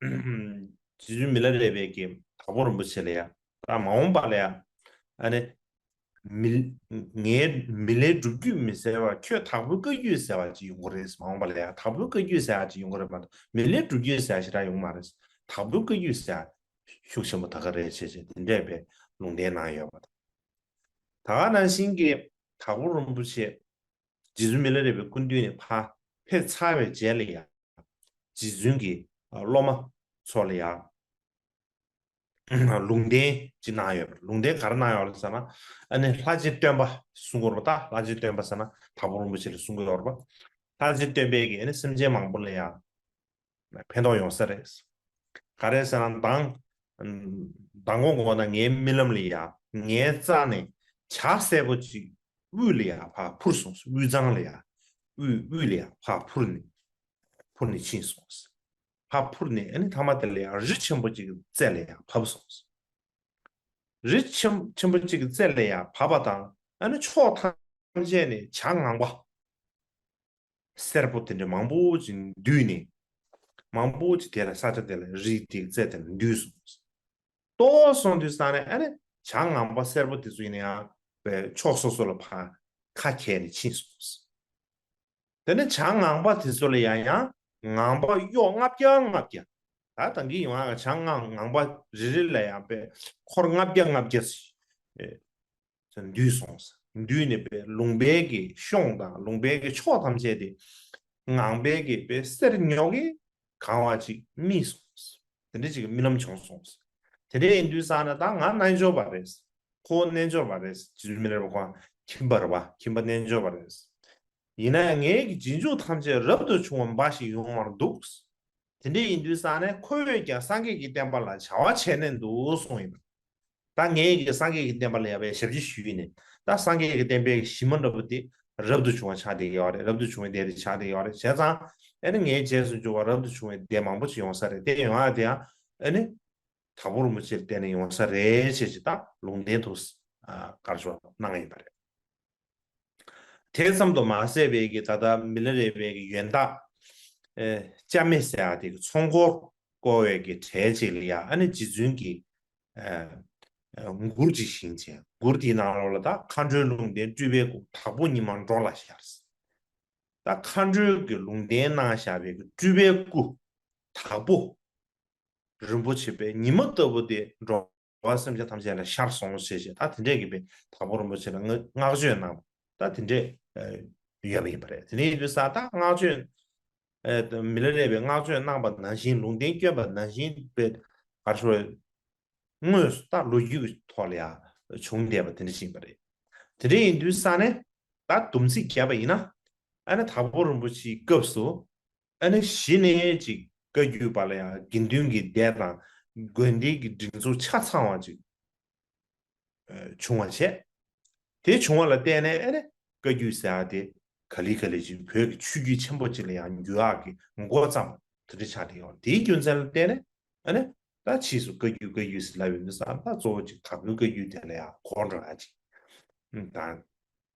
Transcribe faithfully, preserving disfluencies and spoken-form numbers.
རྗེ་བཙུན་མི་ལ་རས་པས་ཀྱི་དྭགས་པོ་རིན་པོ་ཆེ་ལ་ཡ། ད་མ་འོངས་པ་ལ་ཡ། ཨ་ནི། མི། ངའི་མི་ལའི་སྒྲུབ་བརྒྱུད་མི་གསལ་བར་ཁྱོད་དྭགས་པོའི་བཀའ་བརྒྱུད་ཟེར་བ་ཅིག་ཡོང་གི་རེད། མ་འོངས་པ་ལ་ཡ་དྭགས་པོའི་བཀའ་བརྒྱུད་ཟེར་བ་ཅིག་ཡོང་གི་རེད་མ་གཏོགས་མི་ལའི་སྒྲུབ་བརྒྱུད་ཟེར་བ་ཞེ་དྲག་ཡོང་མ་རེད། དྭགས་པོའི་བཀའ་བརྒྱུད་ཟེར་བ་ཤུགས་ཆེན་པོ་ད་ག་རེད་བྱས་བྱས་དེ་འདྲས་པའི་ལུང་བསྟན་གནང་ཡོད་པ་དང་། ད་ག་ནང་བཞིན་གྱི་དྭགས་པོ་རིན་པོ་ཆེ་རྗེ་བཙུན་མི་ལ་རས་པའི་སྐུ་མདུན་ནས་ཕར་ཕེབས་ཚར་བའི་རྗེས་ལ་ཡ། རྗེ་བཙུན་གྱི་སློབ་མ་ཚོ་ལ་ཡ། ལུང་བསྟན་ཅིག་གནང་ཡོད་པ་རེད། ལུང་བསྟན་ག་རེ་གནང་ཡོད་རེད་ཟེར་ན། ཨ་ནི་ལྷ་རྗེ་སྟོན་པ་གསུང་གི་ཡོད་རེད་པ། ད་ལྷ་རྗེ་སྟོན་པ་ཟེར་ན་དྭགས་པོ་རིན་པོ་ཆེ་ལ་གསུང་གི་ཡོད་རེད་པ། ལྷ་རྗེ་སྟོན་པས་ཀྱིས་ཨ་ནི་སེམས་ཅན་མང་པོ་ལ་ཡང་ཕན་ཐོགས་ཡོང་ས་རེད། ག་རེ་ཟེར་ན་མདང་མདང་དགོང་དགོང་ན་ངའི་རྨི་ལམ་ལ་ཡ་ངའི་རྩ་ནས་བྱ་སེར་པོ་ཅིག་དབུས་ལ་ཡ་ཕར་འཕུར་སོང་། དབུས་གཙང་ལ་ཡ་དབུས་དབུས་ལ་ཡ་ཕར་འཕུར་ནས། འཕུར་ནས་ཕྱིན་སོང་། ཕར་འཕུར་ནས་ཨ་ནི་མཐའ་མ་དེ་ལ་ཡང་རི་ཆེན་པོ་གཅིག་གི་རྩེ་ལ་ཡང་བབས་སོང་། རི་ཆེན་ཆེན་པོ་གཅིག་གི་རྩེ་ལ་ཡང་བབས་པ་དང་ཨ་ནི་ཕྱོགས་ཐམས་ཅད་ནས་བྱ་ངང་པ་སེར་པོ་དེ་འདྲ་མང་པོ་ཅིག་འདུས་ནས། མང་པོ་ཅིག་དེ་ལ་ས་ཆ་དེ་ལ་རི་དེའི་རྩེ་དེ་ལ་འདུས་སོང་། ཏོག་སོང་དུས་ཙ་ནས་ཨ་ནི་བྱ་ངང་པ་སེར་པོ་དེ་ཚོ་ཡིན་ན་ཡང་པའི་ཕྱོགས་སོ་སོ་ལ་ཕར་ཁ་གྱེས་ནས་ཕྱིན་སོང་། དེ་ནས་བྱ་ངང་པ་དེ་ཚོ་ལ་ཡང་ཡང་ངང་པ་གཡོག་ལྔ་བརྒྱ་ལྔ་བརྒྱ། ད་ད་གིན་ཡོང་ཡང་བྱ་ངང་ངང་པ་རེ་རེ་ལ་ཡང་པའི་འཁོར་ལྔ་བརྒྱ་ལྔ་བརྒྱ་ཞིག་འདུས་སོང་། འདུས་ནས་པའི་ལུང་པའི་གི་གཤོང་དང་ལུང་པའི་གི་ཕྱོགས་ཐམས་ཅད་དེ་ངང་པའི་གི་པའི་གསེར་ཉོག་གིས་གང་བ་ཅིག་རྨིས་སོང་། དེ་འདྲ་ཅིག་རྨི་ལམ་བྱུང་སོང་། དེ་འདྲ་ཡིན་དུས་ཙ་ན་ད་ང་རྣལ་འབྱོར་པ་རེད། ཁོ་རྣལ་འབྱོར་པ་རེད། རྗེ་བཙུན་མི་ལ་རས་པ་ཁོང་ཁྱིམ་པ་རེད་པ། ཁྱིམ་པ་རྣལ་འབྱོར་པ་རེད། ཡིན་ན་ཡང་ངའི་གི་རྗེས་འཇུག་ཐམས་ཅད་རབ་ཏུ་བྱུང་བ་འབའ་ཞིག་ཡོང་བར་འདུག། དེ་འདྲ་ཡིན་དུས་ཙ་ན་ཁོ་བོས་ཀྱང་སངས་རྒྱས་ཀྱི་བསྟན་པ་ལ་བྱ་བ་བྱས་ནས་འདུག་གསུངས་ཡིན་པ། ད་ངས་ཀྱི་སངས་རྒྱས་ཀྱི་བསྟན་པ་ལ་ཡ་བའི་ཞབས་ཕྱི་ཞུས་ནས་ད་སངས་རྒྱས་ཀྱི་བསྟན་པའི་གཞི་མ་འདྲ་པོ་དེ་རབ་ཏུ་བྱུང་བ་ཆགས་བསྡད་ཡོད་རེད། རབ་ཏུ་བྱུང་བའི་སྡེ་དེ་ཆགས་བསྡད་ཡོད་རེད། བྱས་ཙང་ཨ་ནི་ངའི་རྗེས་སུ་འཇུག་པ་རབ་ཏུ་བྱུང་བའི་སྡེ་མང་པོ་ཅིག་ཡོང་ས་རེད། དེ་ཡོང་ཡ་དེ་ཡང་ཨ་ནི་དྭགས་པོ་རིན་པོ་ཆེ་ལ་བརྟེན་ནས་ཡོང་ས་རེད་ཅེས་ཅིག་ད་ལུང་བསྟན་དུ་གར་ཞོག་གནང་ཡིན་པ་རེད། དེ་ཙམ་དུ་མ་ཟད་པའི་གི་ད་ལྟ་མི་ལ་རས་པའི་གི་ཡོན་བདག་ཨེ་ལྕམ་མེ་ཟེར་ཡ་དེ་གི་ཚོགས་འཁོར་བསྐོར་བའི་གི་གྲས་ཅིག་ལ་ཡ་ཨ་ནི་རྗེ་བཙུན་གྱི་ཨེ་ཨེ་མགུར་ཅིག་བཞེངས་བྱས། མགུར་དེའི་ནང་ལོགས་ལ་ད་མཁའ་འགྲོའི་ལུང་བསྟན་སྤྲུལ་པའི་སྐུ། དྭགས་པོ་ཉི་མ་འགྲོ་ལ་ཤར། ད་མཁའ་འགྲོའི་གི་ལུང་བསྟན་གནང་བཞག་པའི་གི་སྤྲུལ་པའི་སྐུ་དྭགས་པོ་རིན་པོ་ཆེ་པའི་ཉི་མ་ལྟ་བུ་དེ་འགྲོ་བ་སེམས་ཅན་ཐམས་ཅད་ལ་ཤར་སོང་ཞེས་བྱས། ད་དེ་འདྲས་ཀྱི་པའི་དྭགས་པོ་རིན་པོ་ཆེ་ལ་བསྔགས་བརྗོད་གནང་བ་ད་དེ་འདྲས་ཡོད་པ་ཡིན་པ་རེད། དེ་འདྲ་ཡིན་དུས་ཙ་ད་བསྔགས་བརྗོད་མི་ལ་རས་པའི་བསྔགས་བརྗོད་གནང་བ་ནང་བཞིན་ལུང་བསྟན་བསྐྱོན་པ་ནང་བཞིན་པའི་གར་ཞོག་དངོས་སུ་ད་ལོ་རྒྱུས་ཀྱི་ཐོག་ལ་ཡང་བྱུང་བསྡད་པ་དེ་འདྲ་ཞིག་ཡིན་པ་རེད། དེ་འདྲ་ཡིན་དུས་ཙ་ནས་ད་སྡོམ་ཚིག་བརྒྱབ་པ་ཡིན་ན་ཨ་ནི་དྭགས་པོ་རིན་པོ་ཆེའི་སྐབས་སུ་ཨ་ནི་གཞི་ནས་ཅིག་བཀའ་བརྒྱུད་པ་ལ་ཡང་དགེ་འདུན་གྱི་སྡེ་དང་དགོན་སྡེ་གི་སྒྲིག་འཛུགས་ཆ་ཚང་བ་ཅིག་བྱུང་བ་བྱས། དེ་བྱུང་བ་ལ་བརྟེན་ནས་ཨ་ནི་བཀའ་བརྒྱུད་ཟེར་ཡ་དེ་ག་ལེ་ག་ལེ་ཅིག་བོད་ཀྱི་ཆོས་བརྒྱུད་ཆེན་པོ་ཅིག་ལ་ཡང་འགྱུར་ཡག་གི་འགོ་བརྩམས་པ་དེ་འདྲ་ཆགས་བསྡད་ཡོད། དེའི་རྒྱུ་མཚན་ལ་བརྟེན་ནས་ཨ་ནི་ད་ཕྱིས་སུ་བཀའ་བརྒྱུད་བཀའ་བརྒྱུད་ཟེར་ལབ་ཡོང་དུས་ཙ་ད་གཙོ་བོ་ཅིག་དྭགས་པོའི་བཀའ་བརྒྱུད་དེ་ལ་ཡང་གོ་འགྲོ་ཡ་ཅིག་དང་